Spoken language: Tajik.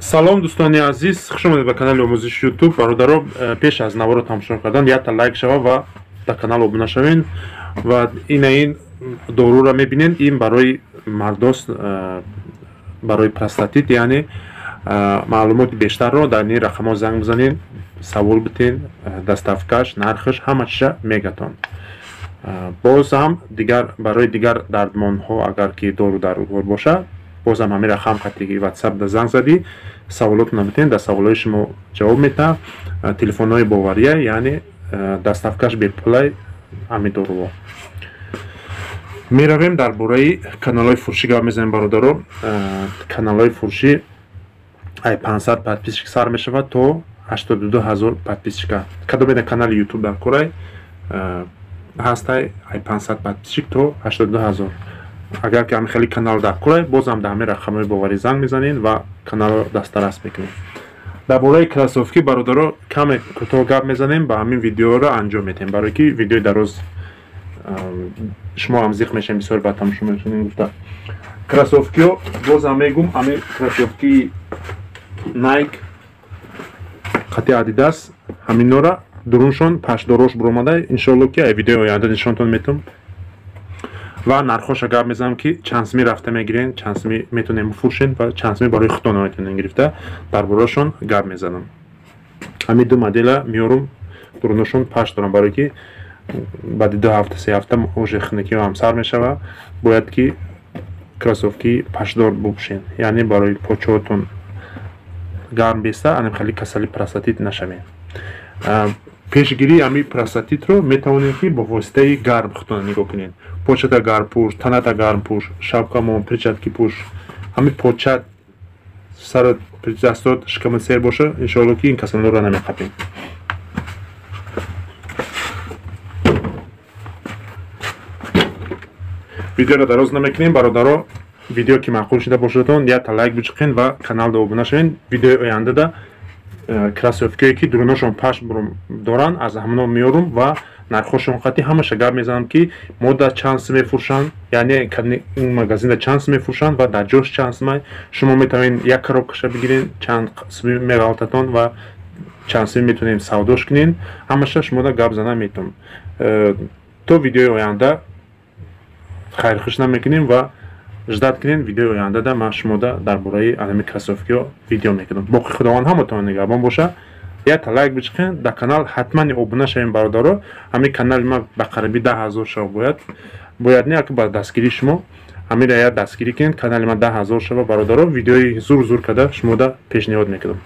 Салом дӯстони азиз, хуш омадед ба канали омӯзиши YouTube. Бародаро, пеш аз наворо тамошо кардан якта лайк шава ва дар канал обуна шавед. Ва ина ин доруро мебинед, ин барои мардост, барои простатит, яъне маълумоти бештарро дар ин рақамҳо занг бизанед, савол битен, доставкаш, нархаш, ҳама чиза мегатон. Боз ҳам дигар барои дигар дардмонҳо агар ки дору даркор бошад, боз ҳам ҳамин рақам қатъи WhatsApp да занг задӣ, саволотро битен, дар саволҳои шумо ҷавоб метаҳам. Телефонҳои бовария, яъне доставкаш бепулай ҳамин доруҳо. Меравем дар бораи каналҳои фурӯшӣ гап мезанем, бародаро. Каналҳои фурӯшӣ ай 500 подписчик сар мешавад то 82 ҳазор подписчика. Кадоме дар канали YouTube дар корай ҳастай ай 500 подписчик то 82 ҳазор. Агар ки ҳамин хеле канал дар корай, боз ҳам дар ҳамин рақамҳои боварӣ занг мезанед ва каналро дастрас мекунед. Дар бораи кроссовки, бародаро, каме кӯтоҳ гап мезанем, ба ҳамин видеоро анҷом медиҳем, барое ки видеои дароз шумо ҳам зиқ мешавед, бисёр ба тамошо мекунед гуфта. Кроссовкиҳо боз ҳам мегум, ҳамин кроссовки Nike қати Adidas, ҳаминора дуруншон пашдорош буромада, иншоалло ки ай видеои оянда нишонтон метум ва нархоша гап мезанам, ки чанд сими рафта мегирен, чанд сими метонем бифурӯшен ва чанд сими барои худтон метонем гирифта, дар бораашон гап мезанам. Ҳамин ду модела меорум, дуруношон паш дорам, барое ки баъди 2 ҳафта, 3 ҳафта уже хунукиҳо ҳам сар мешава, бояд ки кроссовки пашдор бупӯшен, яъне барои почоатон гарм беста, анам хеле касали простатит нашавем. Пешгирии ҳамин простатитро метавонем ки бо воситаи гарм худтон нигоҳ кунед. Почата гарм пӯш, таната гарм пӯш, шапкамон, перчатки пӯш, ҳамин почат сарат, дастот, шикамат сер боша, иншоалло ки ин касалиро намеқапем. Видеоро дароз намекунем, бародаро. Видео ки маъқул шуда бошадтон, якта лайк бичиқен ва каналда обуна шавед. Видеои ояндада кроссовкие ки дуруношон пашм доранд, аз ҳамоно меорум ва нархошон қатъи ҳамаша гап мезанам, ки мо дар чанд сум мефурӯшанд, яъне ин магазинда чанд сум мефурӯшанд ва дар ҷош чанд сумай. Шумо метавонед як коробкаша бигиред, чанд суми меғалтатон ва чанд суми метавонем савдош кунед, ҳамаша шумода гап зана метавонам. То видеои оянда хайрхуш намекунем ва ждат кунед, видеои ояндада ман шумода дар бораи ҳамин кроссовкиҳо видео мекунам. Боқи Худованд ҳаматон нигаҳбон боша. Якта лайк бичиқен, дар канал ҳатман обуна шавем, бародаро. Ҳамин канали ман ба қариби 10 ҳазор шава бояд. Бояд не, ба дастгирии шумо ҳаминро як дастгирӣ кунед, канали ман 10 ҳазор шава, бародаро. Видеои зур зур карда шумода пешниҳод мекунам.